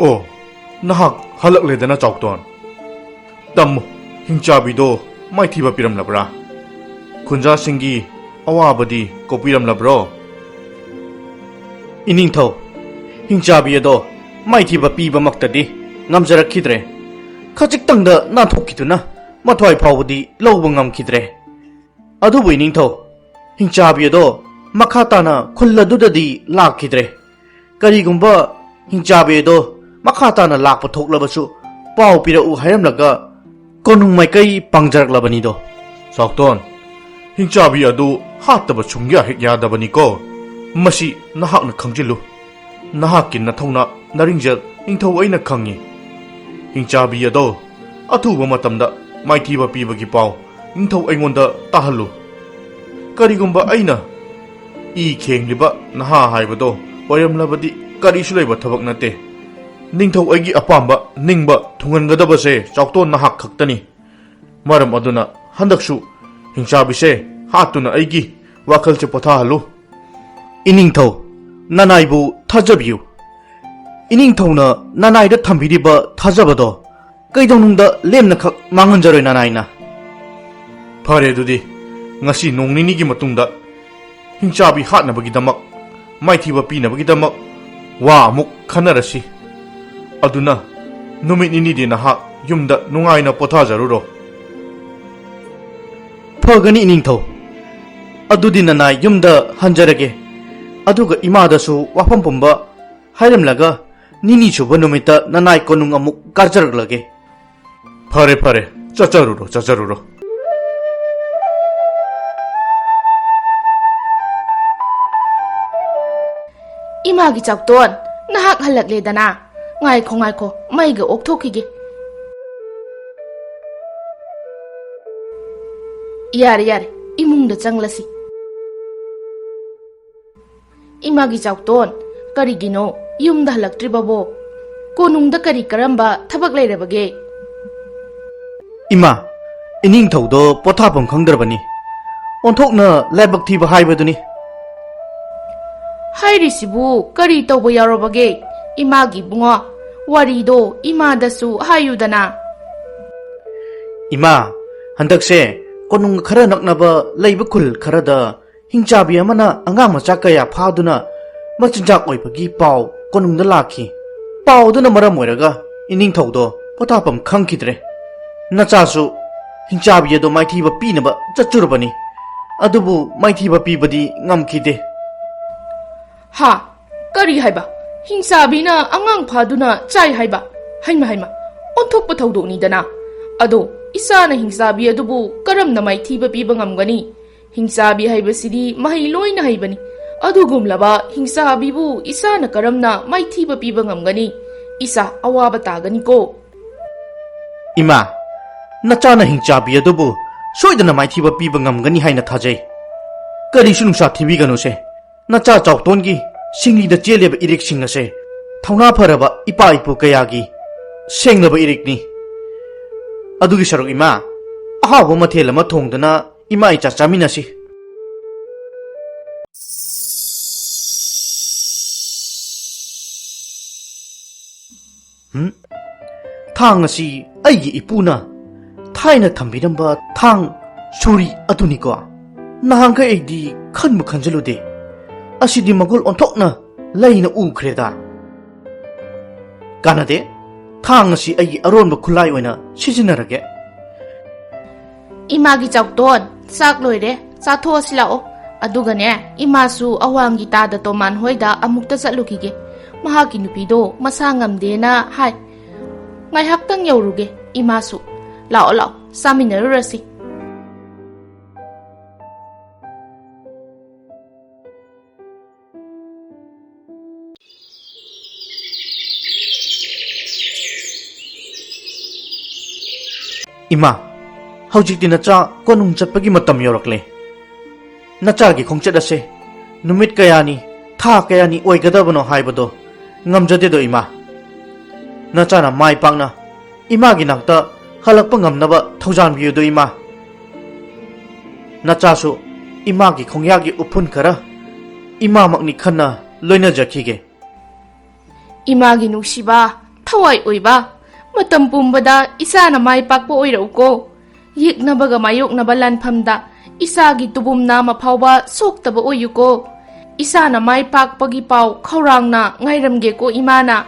ꯑꯣ, ꯅꯍꯥꯛ ꯍꯜꯂꯛꯂꯦꯗꯅ, ꯆꯥꯎꯇꯣꯟ꯫ ꯇꯝꯃꯨ, ꯍꯤꯡꯆꯥꯕꯤꯗꯣ ꯃꯥꯏꯊꯤꯕ ꯄꯤꯔꯝꯂꯕ꯭ꯔꯥ? ꯈꯨꯟꯖꯥꯁꯤꯡꯒꯤ ꯑꯋꯥꯕꯗꯤ ꯀꯣꯛꯄꯤꯔꯝꯂꯕ꯭ꯔꯣ? ꯏꯅꯤꯡꯊꯧ, ꯍꯤꯡꯆꯥꯕꯤ ꯑꯗꯣ ꯃꯥꯏꯊꯤꯕ ꯄꯤꯕꯃꯛꯇꯗꯤ ꯉꯝꯖꯔꯛꯈꯤꯗ꯭ꯔꯦ꯫ ꯈꯖꯤꯛꯇꯪꯗ ꯅꯥꯟꯊꯣꯛꯈꯤꯗꯨꯅ ꯃꯊ꯭ꯋꯥꯏ ꯐꯥꯎꯕꯗꯤ ꯂꯧꯕ ꯉꯝꯈꯤꯗ꯭ꯔꯦ꯫ ꯑꯗꯨꯕꯨ ꯏꯅꯤꯡꯊꯧ, ꯍꯤꯡꯆꯥꯕꯤ ꯑꯗꯣ ꯃꯈꯥ ꯇꯥꯅ ꯈꯨꯜ ꯑꯗꯨꯗꯗꯤ ꯂꯥꯛꯈꯤꯗ꯭ꯔꯦ꯫ ꯀꯔꯤꯒꯨꯝꯕ ꯍꯤꯡꯆꯥꯕꯤ ꯑꯗꯣ ꯃꯈꯥ ꯇꯥꯅ ꯂꯥꯛꯄ ꯊꯣꯛꯂꯕꯁꯨ ꯄꯥꯎ ꯄꯤꯔꯛꯎ ꯍꯥꯏꯔꯝꯂꯒ ꯀꯣꯅꯨꯡ ꯃꯥꯏꯀꯩ ꯄꯥꯡꯖꯔꯛꯂꯕꯅꯤꯗꯣ꯫ ꯆꯥꯎꯇꯣꯟ, ꯍꯤꯡꯆꯥꯕꯤ ꯑꯗꯨ ꯍꯥꯠꯇꯕ ꯁꯨꯡꯌꯥ ꯍꯦꯛ ꯌꯥꯗꯕꯅꯤꯀꯣ꯫ ꯃꯁꯤ ꯅꯍꯥꯛꯅ ꯈꯪꯖꯤꯜꯂꯨ꯫ ꯅꯍꯥꯛꯀꯤ ꯅꯊꯧꯅꯥ ꯅꯔꯤꯡꯖꯦꯜ ꯅꯤꯡꯊꯧ ꯑꯩꯅ ꯈꯪꯉꯤ꯫ ꯍꯤꯡꯆꯥꯕꯤ ꯑꯗꯣ ꯑꯊꯨꯕ ꯃꯇꯝꯗ ꯃꯥꯏꯊꯤꯕ ꯄꯤꯕꯒꯤ ꯄꯥꯎ ꯅꯤꯡꯊꯧ ꯑꯩꯉꯣꯟꯗ ꯇꯥꯍꯜꯂꯨ꯫ ꯀꯔꯤꯒꯨꯝꯕ ꯑꯩꯅ ꯏ ꯈꯦꯡꯂꯤꯕ ꯅꯍꯥ ꯍꯥꯏꯕꯗꯣ ꯑꯣꯏꯔꯝꯂꯕꯗꯤ ꯀꯔꯤꯁꯨ ꯂꯩꯕ ꯊꯕꯛ ꯅꯠꯇꯦ꯫ ꯅꯤꯡꯊꯧ ꯑꯩꯒꯤ ꯑꯄꯥꯝꯕ ꯅꯤꯡꯕ ꯊꯨꯡꯍꯟꯒꯗꯕꯁꯦ ꯆꯥꯎꯇꯣꯟ ꯅꯍꯥꯛ ꯈꯛꯇꯅꯤ꯫ ꯃꯔꯝ ꯑꯗꯨꯅ ꯍꯟꯗꯛꯁꯨ ꯍꯤꯡꯆꯥꯕꯤꯁꯦ ꯍꯥꯠꯇꯨꯅ ꯑꯩꯒꯤ ꯋꯥꯈꯜꯁꯦ ꯄꯣꯊꯥꯍꯜꯂꯨ꯫ ꯏꯅꯤꯡꯊꯧ, ꯅꯅꯥꯏꯕꯨ ꯊꯥꯖꯕꯤꯌꯨ꯫ ꯏꯅꯤꯡꯊꯧꯅ ꯅꯅꯥꯏꯗ ꯊꯝꯕꯤꯔꯤꯕ ꯊꯥꯖꯕꯗꯣ ꯀꯩꯗꯧꯅꯨꯡꯗ ꯂꯦꯝꯅꯈꯛ ꯃꯥꯡꯍꯟꯖꯔꯣꯏ ꯅꯅꯥꯏꯅ꯫ ꯐꯔꯦ ꯑꯗꯨꯗꯤ, ꯉꯁꯤ ꯅꯣꯡ ꯅꯤꯅꯤꯒꯤ ꯃꯇꯨꯡꯗ ꯍꯤꯡꯆꯥꯕꯤ ꯍꯥꯠꯅꯕꯒꯤꯗꯃꯛ, ꯃꯥꯏꯊꯤꯕ ꯄꯤꯅꯕꯒꯤꯗꯃꯛ ꯋꯥ ꯑꯃꯨꯛ ꯈꯟꯅꯔꯁꯤ꯫ ꯑꯗꯨꯅ ꯅꯨꯃꯤꯠ ꯅꯤꯅꯤꯗꯤ ꯅꯍꯥꯛ ꯌꯨꯝꯗ ꯅꯨꯡꯉꯥꯏꯅ ꯄꯣꯊꯥꯖꯔꯨꯔꯣ꯫ ꯐꯒꯅꯤ, ꯏꯅꯤꯡꯊꯧ꯫ ꯑꯗꯨꯗꯤ ꯅꯅꯥꯏ ꯌꯨꯝꯗ ꯍꯟꯖꯔꯒꯦ꯫ ꯑꯗꯨꯒ ꯏꯃꯥꯗꯁꯨ ꯋꯥꯐꯝ ꯄꯨꯝꯕ ꯍꯥꯏꯔꯝꯂꯒ, ꯅꯤꯅꯤ ꯁꯨꯕ ꯅꯨꯃꯤꯠꯇ ꯅꯅꯥꯏ ꯀꯣꯅꯨꯡ ꯑꯃꯨꯛ ꯀꯥꯖꯔꯛꯂꯒꯦ꯫ ꯐꯔꯦ, ꯐꯔꯦ, ꯆꯠꯆꯔꯨꯔꯣ, ꯆꯠꯆꯔꯨꯔꯣ꯫ ꯏꯃꯥꯒꯤ ꯆꯥꯎꯇꯣꯟ, ꯅꯍꯥꯛ ꯍꯜꯂꯛꯂꯦꯗꯅ꯫ ꯉꯥꯏꯈꯣ, ꯉꯥꯏꯈꯣ, ꯃꯩꯒ ꯑꯣꯛꯊꯣꯛꯈꯤꯒꯦ꯫ ꯌꯥꯔꯦ, ꯌꯥꯔꯦ, ꯏꯃꯨꯡꯗ ꯆꯪꯂꯁꯤ꯫ ꯏꯃꯥꯒꯤ ꯆꯥꯎꯇꯣꯟ, ꯀꯔꯤꯒꯤꯅꯣ ꯌꯨꯝꯗ ꯍꯜꯂꯛꯇ꯭ꯔꯤꯕꯕꯣ? ꯀꯣꯅꯨꯡꯗ ꯀꯔꯤ ꯀꯔꯝꯕ ꯊꯕꯛ ꯂꯩꯔꯕꯒꯦ? ꯏꯃꯥ, ꯏꯅꯤꯡꯊꯧꯗꯣ ꯄꯣꯊꯥꯐꯝ ꯈꯪꯗ꯭ꯔꯕꯅꯤ꯫ ꯑꯣꯟꯊꯣꯛꯅ ꯂꯥꯏꯕꯛ ꯊꯤꯕ ꯍꯥꯏꯕꯗꯨꯅꯤ꯫ ꯍꯥꯏꯔꯤꯁꯤꯕꯨ ꯀꯔꯤ ꯇꯧꯕ ꯌꯥꯎꯔꯕꯒꯦ? ꯏꯃꯥꯒꯤ ꯏꯕꯨꯡꯉꯣ, ꯋꯥꯔꯤꯗꯣ ꯏꯃꯥꯗꯁꯨ ꯍꯥꯏꯌꯨꯗꯅ꯫ ꯏꯃꯥ, ꯍꯟꯗꯛꯁꯦ ꯀꯣꯅꯨꯡ ꯈꯔ ꯅꯛꯅꯕ ꯂꯩꯕ ꯈꯨꯜ ꯈꯔꯗ ꯍꯤꯡꯆꯥꯕꯤ ꯑꯃꯅ ꯑꯉꯥꯡ ꯃꯆꯥ ꯀꯌꯥ ꯐꯥꯗꯨꯅ ꯃꯆꯤꯟꯖꯥꯛ ꯑꯣꯏꯕꯒꯤ ꯄꯥꯎ ꯀꯣꯅꯨꯡꯗ ꯂꯥꯛꯈꯤ꯫ ꯄꯥꯎ ꯑꯗꯨꯅ ꯃꯔꯝ ꯑꯣꯏꯔꯒ ꯏꯅꯤꯡꯊꯧꯗꯣ ꯄꯣꯊꯥꯐꯝ ꯈꯪꯈꯤꯗ꯭ꯔꯦ꯫ ꯅꯆꯥꯁꯨ ꯍꯤꯡꯆꯥꯕꯤ ꯑꯗꯣ ꯃꯥꯏꯊꯤꯕ ꯄꯤꯅꯕ ꯆꯠꯆꯨꯔꯕꯅꯤ, ꯑꯗꯨꯕꯨ ꯃꯥꯏꯊꯤꯕ ꯄꯤꯕꯗꯤ ꯉꯝꯈꯤꯗꯦ꯫ ꯍꯥ? ꯀꯔꯤ ꯍꯥꯏꯕ? ꯍꯤꯡꯆꯥꯕꯤꯅ ꯑꯉꯥꯡ ꯐꯥꯗꯨꯅ ꯆꯥꯏ ꯍꯥꯏꯕ? ꯍꯩꯃ, ꯍꯩꯃ, ꯑꯣꯟꯊꯣꯛꯄ ꯊꯧꯗꯣꯛꯅꯤꯗꯅ꯫ ꯑꯗꯣ ꯏꯆꯥꯅ ꯍꯤꯡꯆꯥꯕꯤ ꯑꯗꯨꯕꯨ ꯀꯔꯝꯅ ꯃꯥꯏꯊꯤꯕ ꯄꯤꯕ ꯉꯝꯒꯅꯤ? ꯍꯤꯡꯆꯥꯕꯤ ꯍꯥꯏꯕꯁꯤꯗꯤ ꯃꯍꯩ ꯂꯣꯏꯅ ꯍꯩꯕꯅꯤ꯫ ꯑꯗꯨꯒꯨꯝꯂꯕ ꯍꯤꯡꯆꯥꯕꯤꯕꯨ ꯏꯆꯥꯅ ꯀꯔꯝꯅ ꯃꯥꯏꯊꯤꯕ ꯄꯤꯕ ꯉꯝꯒꯅꯤ? ꯏꯆꯥ ꯑꯋꯥꯕ ꯇꯥꯒꯅꯤꯀꯣ꯫ ꯏꯃꯥ, ꯅꯆꯥꯅ ꯍꯤꯡꯆꯥꯕꯤ ꯑꯗꯨꯕꯨ ꯁꯣꯏꯗꯅ ꯃꯥꯏꯊꯤꯕ ꯄꯤꯕ ꯉꯝꯒꯅꯤ ꯍꯥꯏꯅ ꯊꯥꯖꯩ꯫ ꯀꯔꯤꯁꯨ ꯅꯨꯡꯁꯥ ꯊꯤꯕꯤꯒꯅꯨꯁꯦ꯫ ꯅꯆꯥ ꯆꯥꯎꯇꯣꯟꯒꯤ ꯁꯤꯡꯂꯤꯗ ꯆꯦꯜꯂꯤꯕ ꯏꯔꯤꯛꯁꯤꯡ ꯑꯁꯦ ꯊꯧꯅꯥ ꯐꯔꯕ ꯏꯄꯥ ꯏꯄꯨ ꯀꯌꯥꯒꯤ ꯁꯦꯡꯂꯕ ꯏꯔꯤꯛꯅꯤ꯫ ꯑꯗꯨꯒꯤ ꯁꯔꯨꯛ, ꯏꯃꯥ, ꯑꯍꯥꯎꯕ ꯃꯊꯦꯜ ꯑꯃ ꯊꯣꯡꯗꯨꯅ ꯏꯃꯥ ꯏꯆꯥ ꯆꯥꯃꯤꯟꯅꯁꯤ꯫ ꯍꯨꯝ? ꯊꯥꯡ ꯑꯁꯤ ꯑꯩꯒꯤ ꯏꯄꯨꯅ ꯊꯥꯏꯅ ꯊꯝꯕꯤꯔꯝꯕ ꯊꯥꯡ ꯁꯨꯔꯤ ꯑꯗꯨꯅꯤꯀꯣ? ꯅꯍꯥꯟꯈꯩ ꯑꯩꯗꯤ ꯈꯟꯕꯨ ꯈꯟꯖꯜꯂꯨꯗꯦ꯫ ꯑꯁꯤꯗꯤ ꯃꯒꯨꯟ ꯑꯣꯟꯊꯣꯛꯅ ꯂꯩꯅ ꯎꯈ꯭ꯔꯦꯗ꯫ ꯀꯥꯟꯅꯗꯦ, ꯊꯥꯡ ꯑꯁꯤ ꯑꯩꯒꯤ ꯑꯔꯣꯟꯕ ꯈꯨꯠꯂꯥꯏ ꯑꯣꯏꯅ ꯁꯤꯖꯤꯟꯅꯔꯒꯦ꯫ ꯏꯃꯥꯒꯤ ꯆꯥꯛꯇꯣꯟ, ꯆꯥꯛ ꯂꯣꯏꯔꯦ, ꯆꯥꯊꯣꯛꯑꯁꯤ ꯂꯥꯛꯑꯣ꯫ ꯑꯗꯨꯒꯅꯦ, ꯏꯃꯥꯁꯨ ꯑꯋꯥꯡꯒꯤ ꯇꯥꯗ ꯇꯣꯃꯥꯟ ꯍꯣꯏꯗ ꯑꯃꯨꯛꯇ ꯆꯠꯂꯨꯈꯤꯒꯦ꯫ ꯃꯍꯥꯛꯀꯤ ꯅꯨꯄꯤꯗꯣ ꯃꯁꯥ ꯉꯝꯗꯦꯅ ꯍꯥꯏ꯫ ꯉꯥꯏꯍꯥꯛꯇꯪ ꯌꯧꯔꯨꯒꯦ ꯏꯃꯥꯁꯨ꯫ ꯂꯥꯛꯑꯣ, ꯂꯥꯛꯑꯣ, ꯆꯥꯃꯤꯟꯅꯔꯨꯔꯁꯤ꯫ ꯏꯃꯥ, ꯍꯧꯖꯤꯛꯇꯤ ꯅꯆꯥ ꯀꯣꯅꯨꯡ ꯆꯠꯄꯒꯤ ꯃꯇꯝ ꯌꯧꯔꯛꯂꯦ꯫ ꯅꯆꯥꯒꯤ ꯈꯣꯡꯆꯠ ꯑꯁꯦ ꯅꯨꯃꯤꯠ ꯀꯌꯥꯅꯤ, ꯊꯥ ꯀꯌꯥꯅꯤ ꯑꯣꯏꯒꯗꯕꯅꯣ ꯍꯥꯏꯕꯗꯣ ꯉꯝꯖꯗꯦꯗꯣ ꯏꯃꯥ꯫ ꯅꯆꯥꯅ ꯃꯥꯏ ꯄꯥꯛꯅ ꯏꯃꯥꯒꯤ ꯅꯥꯛꯇ ꯍꯜꯂꯛꯄ ꯉꯝꯅꯕ ꯊꯧꯖꯥꯟꯕꯤꯌꯨꯗꯣ ꯏꯃꯥ꯫ ꯅꯆꯥꯁꯨ ꯏꯃꯥꯒꯤ ꯈꯣꯡꯌꯥꯒꯤ ꯎꯐꯨꯟ ꯈꯔ ꯏꯃꯥꯃꯛꯅꯤ ꯈꯟꯅ ꯂꯣꯏꯅꯖꯈꯤꯒꯦ꯫ ꯏꯃꯥꯒꯤ ꯅꯨꯡꯁꯤꯕ, ꯊꯋꯥꯏ ꯑꯣꯏꯕ, ꯃꯇꯝ ꯄꯨꯝꯕꯗ ꯏꯆꯥꯅ ꯃꯥꯏ ꯄꯥꯛꯄ ꯑꯣꯏꯔꯛꯎꯀꯣ꯫ ꯌꯦꯛꯅꯕꯒ ꯃꯥꯌꯣꯛꯅꯕ ꯂꯥꯟꯐꯝꯗ ꯏꯆꯥꯒꯤ ꯇꯨꯕꯨꯝ ꯅꯥꯝꯃ ꯐꯥꯎꯕ ꯁꯣꯛꯇꯕ ꯑꯣꯏꯌꯨꯀꯣ꯫ ꯏꯆꯥꯅ ꯃꯥꯏ ꯄꯥꯛꯄꯒꯤ ꯄꯥꯎ ꯈꯧꯔꯥꯡꯅ ꯉꯥꯏꯔꯝꯒꯦꯀꯣ ꯏꯃꯥꯅ꯫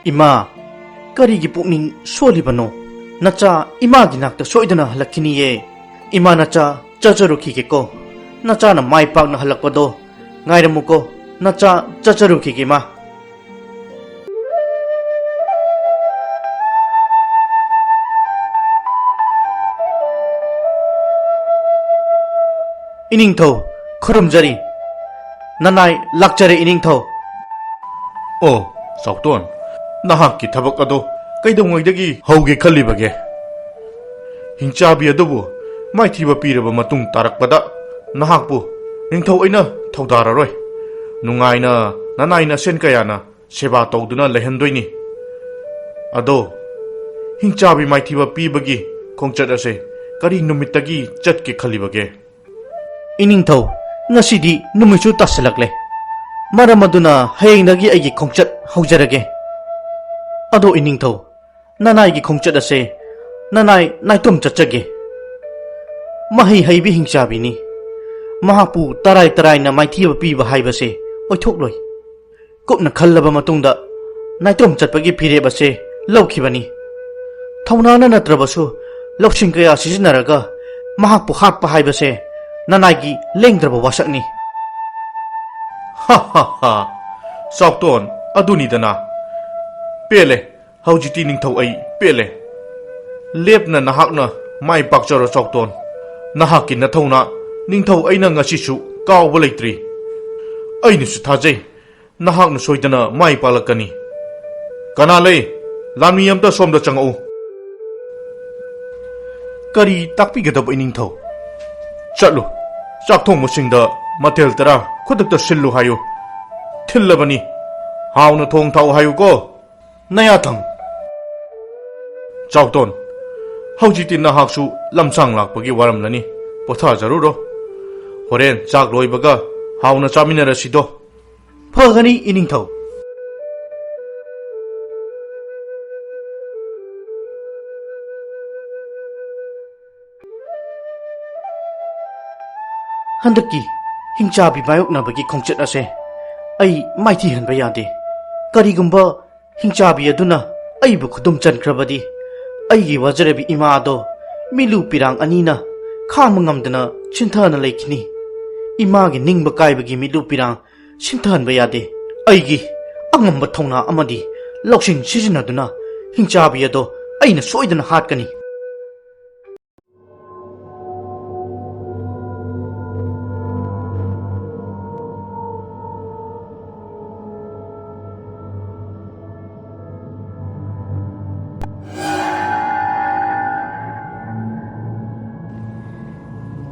ꯏꯃꯥ, ꯀꯔꯤꯒꯤ ꯄꯨꯛꯅꯤꯡ ꯁꯣꯜꯂꯤꯕꯅꯣ? ꯅꯆꯥ ꯏꯃꯥꯒꯤ ꯅꯥꯛꯇ ꯁꯣꯏꯗꯅ ꯍꯜꯂꯛꯈꯤꯅꯤꯌꯦ꯫ ꯏꯃꯥ, ꯅꯆꯥ ꯆꯠꯆꯔꯨꯈꯤꯒꯦꯀꯣ꯫ ꯅꯆꯥꯅ ꯃꯥꯏ ꯄꯥꯛꯅ ꯍꯜꯂꯛꯄꯗꯣ ꯉꯥꯏꯔꯝꯃꯨꯀꯣ꯫ ꯅꯆꯥ ꯆꯠꯆꯔꯨꯈꯤꯒꯦ ꯏꯃꯥ꯫ ꯏꯅꯤꯡꯊꯧ, ꯈꯨꯔꯨꯝꯖꯔꯤ꯫ ꯅꯅꯥꯏ ꯂꯥꯛꯆꯔꯦ ꯏꯅꯤꯡꯊꯧ꯫ ꯑꯣ, ꯆꯥꯎꯇꯣꯟ, ꯅꯍꯥꯛꯀꯤ ꯊꯕꯛ ꯑꯗꯣ ꯀꯩꯗꯧꯉꯩꯗꯒꯤ ꯍꯧꯒꯦ ꯈꯜꯂꯤꯕꯒꯦ? ꯍꯤꯡꯆꯥꯕꯤ ꯑꯗꯨꯕꯨ ꯃꯥꯏꯊꯤꯕ ꯄꯤꯔꯕ ꯃꯇꯨꯡ ꯇꯥꯔꯛꯄꯗ ꯅꯍꯥꯛꯄꯨ ꯅꯤꯡꯊꯧ ꯑꯩꯅ ꯊꯧꯗꯥꯔꯔꯣꯏ꯫ ꯅꯨꯡꯉꯥꯏꯅ ꯅꯅꯥꯏ ꯅꯁꯦꯟ ꯀꯌꯥꯅ ꯁꯦꯕꯥ ꯇꯧꯗꯨꯅ ꯂꯩꯍꯟꯗꯣꯏꯅꯤ꯫ ꯑꯗꯣ, ꯍꯤꯡꯆꯥꯕꯤ ꯃꯥꯏꯊꯤꯕ ꯄꯤꯕꯒꯤ ꯈꯣꯡꯆꯠ ꯑꯁꯦ ꯀꯔꯤ ꯅꯨꯃꯤꯠꯇꯒꯤ ꯆꯠꯀꯦ ꯈꯜꯂꯤꯕꯒꯦ? ꯏꯅꯤꯡꯊꯧ, ꯉꯁꯤꯗꯤ ꯅꯨꯃꯤꯠꯁꯨ ꯇꯥꯁꯤꯜꯂꯛꯂꯦ꯫ ꯃꯔꯝ ꯑꯗꯨꯅ ꯍꯌꯦꯡꯗꯒꯤ ꯑꯩꯒꯤ ꯈꯣꯡꯆꯠ ꯍꯧꯖꯔꯒꯦ꯫ ꯑꯗꯣ ꯏꯅꯤꯡꯊꯧ, ꯅꯅꯥꯏꯒꯤ ꯈꯣꯡꯆꯠ ꯑꯁꯦ ꯅꯅꯥꯏ ꯅꯥꯏꯇꯣꯝ ꯆꯠꯆꯒꯦ꯫ ꯃꯍꯩ ꯍꯩꯕꯤ ꯍꯤꯡꯆꯥꯕꯤꯅꯤ꯫ ꯃꯍꯥꯛꯄꯨ ꯇꯔꯥꯏ ꯇꯔꯥꯏꯅ ꯃꯥꯏꯊꯤꯕ ꯄꯤꯕ ꯍꯥꯏꯕꯁꯦ ꯑꯣꯏꯊꯣꯛꯂꯣꯏ꯫ ꯀꯨꯞꯅ ꯈꯜꯂꯕ ꯃꯇꯨꯡꯗ ꯅꯥꯏꯇꯣꯝ ꯆꯠꯄꯒꯤ ꯐꯤꯔꯦꯞ ꯑꯁꯦ ꯂꯧꯈꯤꯕꯅꯤ꯫ ꯊꯧꯅꯥꯅ ꯅꯠꯇ꯭ꯔꯕꯁꯨ ꯂꯧꯁꯤꯡ ꯀꯌꯥ ꯁꯤꯖꯤꯟꯅꯔꯒ ꯃꯍꯥꯛꯄꯨ ꯍꯥꯠꯄ ꯍꯥꯏꯕꯁꯦ ꯅꯅꯥꯏꯒꯤ ꯂꯦꯡꯗ꯭ꯔꯕ ꯋꯥꯁꯛꯅꯤ꯫ ꯍꯥ ꯍꯥ ꯍꯥ, ꯆꯥꯎꯇꯣꯟ, ꯑꯗꯨꯅꯤꯗꯅ꯫ ꯄꯦꯜꯂꯦ, ꯍꯧꯖꯤꯛꯇꯤ ꯅꯤꯡꯊꯧ ꯑꯩ ꯄꯦꯜꯂꯦ꯫ ꯂꯦꯞꯅ ꯅꯍꯥꯛꯅ ꯃꯥꯏ ꯄꯥꯛꯆꯔꯣ ꯆꯥꯎꯇꯣꯟ꯫ ꯅꯍꯥꯛꯀꯤ ꯅꯊꯧꯅꯥ ꯅꯤꯡꯊꯧ ꯑꯩꯅ ꯉꯁꯤꯁꯨ ꯀꯥꯎꯕ ꯂꯩꯇ꯭ꯔꯤ꯫ ꯑꯩꯅꯁꯨ ꯊꯥꯖꯩ ꯅꯍꯥꯛꯅ ꯁꯣꯏꯗꯅ ꯃꯥꯏ ꯄꯥꯛꯂꯛꯀꯅꯤ꯫ ꯀꯅꯥ ꯂꯩ? ꯂꯥꯟꯃꯤ ꯑꯝꯇ ꯁꯣꯝꯗ ꯆꯪꯉꯛꯎ꯫ ꯀꯔꯤ ꯇꯥꯛꯄꯤꯒꯗꯕ ꯏꯅꯤꯡꯊꯧ? ꯆꯠꯂꯨ, ꯆꯥꯛ ꯊꯣꯡꯕꯁꯤꯡꯗ ꯃꯊꯦꯜ ꯇꯔꯥ ꯈꯨꯗꯛꯇ ꯁꯤꯜꯂꯨ ꯍꯥꯏꯌꯨ꯫ ꯊꯤꯜꯂꯕꯅꯤ, ꯍꯥꯎꯅ ꯊꯣꯡ ꯊꯥꯛꯎ ꯍꯥꯏꯌꯨꯀꯣ꯫ ꯅꯌꯥꯊꯪ꯫ ꯆꯥꯎꯇꯣꯟ, ꯍꯧꯖꯤꯛꯇꯤ ꯅꯍꯥꯛꯁꯨ ꯂꯝꯁꯥꯡ ꯂꯥꯛꯄꯒꯤ ꯋꯥꯔꯝꯂꯅꯤ꯫ ꯄꯣꯊꯥꯖꯔꯨꯔꯣ꯫ ꯍꯣꯔꯦꯟ ꯆꯥꯛ ꯂꯣꯏꯕꯒ ꯍꯥꯎꯅ ꯆꯥꯃꯤꯟꯅꯔꯁꯤꯗꯣ꯫ ꯐꯒꯅꯤ, ꯏꯅꯤꯡꯊꯧ꯫ ꯍꯟꯗꯛꯀꯤ ꯍꯤꯡꯆꯥꯕꯤ ꯃꯥꯌꯣꯛꯅꯕꯒꯤ ꯈꯣꯡꯆꯠ ꯑꯁꯦ ꯑꯩ ꯃꯥꯏꯊꯤꯍꯟꯕ ꯌꯥꯗꯦ꯫ ꯀꯔꯤꯒꯨꯝꯕ ꯍꯤꯡꯆꯥꯕꯤ ꯑꯗꯨꯅ ꯑꯩꯕꯨ ꯈꯨꯗꯨꯝ ꯆꯟꯈ꯭ꯔꯕꯗꯤ, ꯑꯩꯒꯤ ꯋꯥꯖꯔꯕꯤ ꯏꯃꯥ ꯑꯗꯣ ꯃꯤꯂꯨ ꯄꯤꯔꯥꯡ ꯑꯅꯤꯅ ꯈꯥꯡꯕ ꯉꯝꯗꯅ ꯆꯤꯟꯊꯅ ꯂꯩꯈꯤꯅꯤ꯫ ꯏꯃꯥꯒꯤ ꯅꯤꯡꯕ ꯀꯥꯏꯕꯒꯤ ꯃꯤꯂꯨ ꯄꯤꯔꯥꯡ ꯁꯤꯟꯊꯍꯟꯕ ꯌꯥꯗꯦ꯫ ꯑꯩꯒꯤ ꯑꯉꯝꯕ ꯊꯧꯅꯥ ꯑꯃꯗꯤ ꯂꯧꯁꯤꯡ ꯁꯤꯖꯤꯟꯅꯗꯨꯅ ꯍꯤꯡꯆꯥꯕꯤ ꯑꯗꯣ ꯑꯩꯅ ꯁꯣꯏꯗꯅ ꯍꯥꯠꯀꯅꯤ꯫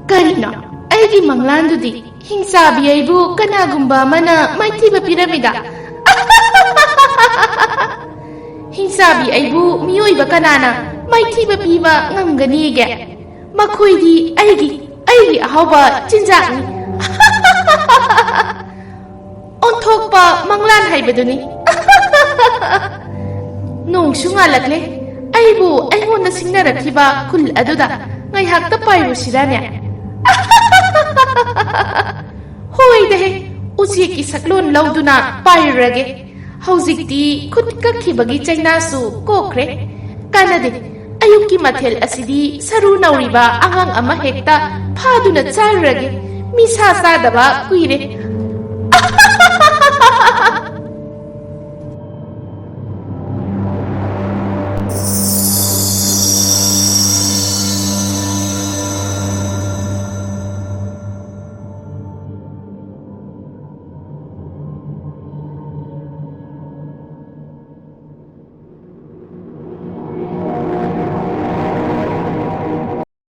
ꯀꯔꯤꯅꯣ? ꯑꯩꯒꯤ ꯃꯪꯂꯥꯟꯗꯨꯗꯤ ꯍꯤꯡꯆꯥꯕꯤ ꯑꯩꯕꯨ ꯀꯅꯥꯒꯨꯝꯕ ꯑꯃꯅ ꯃꯥꯏꯊꯤꯕ ꯄꯤꯔꯝꯃꯤꯗ꯫ ꯍꯤꯡꯆꯥꯕꯤ ꯑꯩꯕꯨ ꯃꯤꯑꯣꯏꯕ ꯀꯅꯥꯅ ꯃꯥꯏꯊꯤꯕ ꯄꯤꯕ ꯉꯝꯒꯅꯤꯒꯦ? ꯃꯈꯣꯏꯗꯤ ꯑꯩꯒꯤ, ꯑꯩꯒꯤ ꯑꯍꯥꯎꯕ ꯆꯤꯟꯖꯥꯛꯅꯤ꯫ ꯑꯣꯟꯊꯣꯛꯄ ꯃꯪꯂꯥꯟ ꯍꯥꯏꯕꯗꯨꯅꯤ꯫ ꯅꯣꯡꯁꯨ ꯉꯥꯜꯂꯛꯂꯦ꯫ ꯑꯩꯕꯨ ꯑꯩꯉꯣꯟꯗ ꯁꯤꯡꯅꯔꯛꯈꯤꯕ ꯈꯨꯜ ꯑꯗꯨꯗ ꯉꯥꯏꯍꯥꯛꯇ ꯄꯥꯏꯔꯨꯁꯤꯔꯥꯅꯦ? ꯍꯣꯏꯗꯍꯦ, ꯎꯆꯦꯛꯀꯤ ꯁꯛꯂꯣꯟ ꯂꯧꯗꯨꯅ ꯄꯥꯏꯔꯨꯔꯒꯦ꯫ ꯍꯧꯖꯤꯛꯇꯤ ꯈꯨꯠ ꯀꯛꯈꯤꯕꯒꯤ ꯆꯩꯅꯥꯁꯨ ꯀꯣꯛꯈ꯭ꯔꯦ꯫ ꯀꯥꯟꯅꯗꯦ, ꯑꯌꯨꯛꯀꯤ ꯃꯊꯦꯜ ꯑꯁꯤꯗꯤ ꯁꯔꯨ ꯅꯧꯔꯤꯕ ꯑꯉꯥꯡ ꯑꯃ ꯍꯦꯛꯇ ꯐꯥꯗꯨꯅ ꯆꯥꯔꯨꯔꯒꯦ꯫ ꯃꯤ ꯁꯥ ꯆꯥꯗꯕ ꯀꯨꯏꯔꯦ꯫